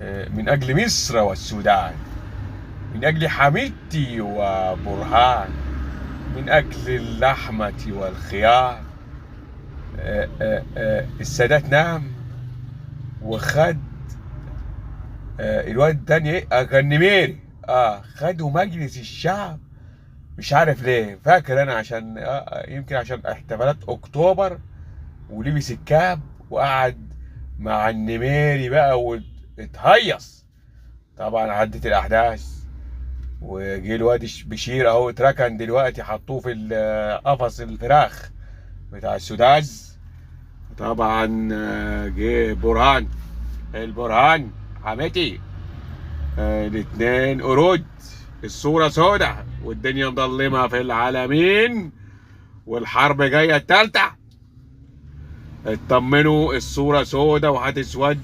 من أجل مصر والسودان، من أجل حميدتي وبرهان، من أجل اللحمة والخيار. السادات نام وخد الواد التاني ايه، كان نميري، خدوا مجلس الشعب، مش عارف ليه، فاكر انا عشان يمكن عشان احتفالات اكتوبر، ولبس الكاب وقعد مع النميري بقى واتهيص. طبعا عدت الاحداث وجه الواد بشير اهو، اتركن دلوقتي، حطوه في قفص الفراخ بتاع السوداز. طبعا جه برهان، البرهان حماتي، الاتنين قرود، الصورة سودة والدنيا مظلمة في العالمين، والحرب جاية التالتة. اطمنوا، الصورة سودة وهتسود.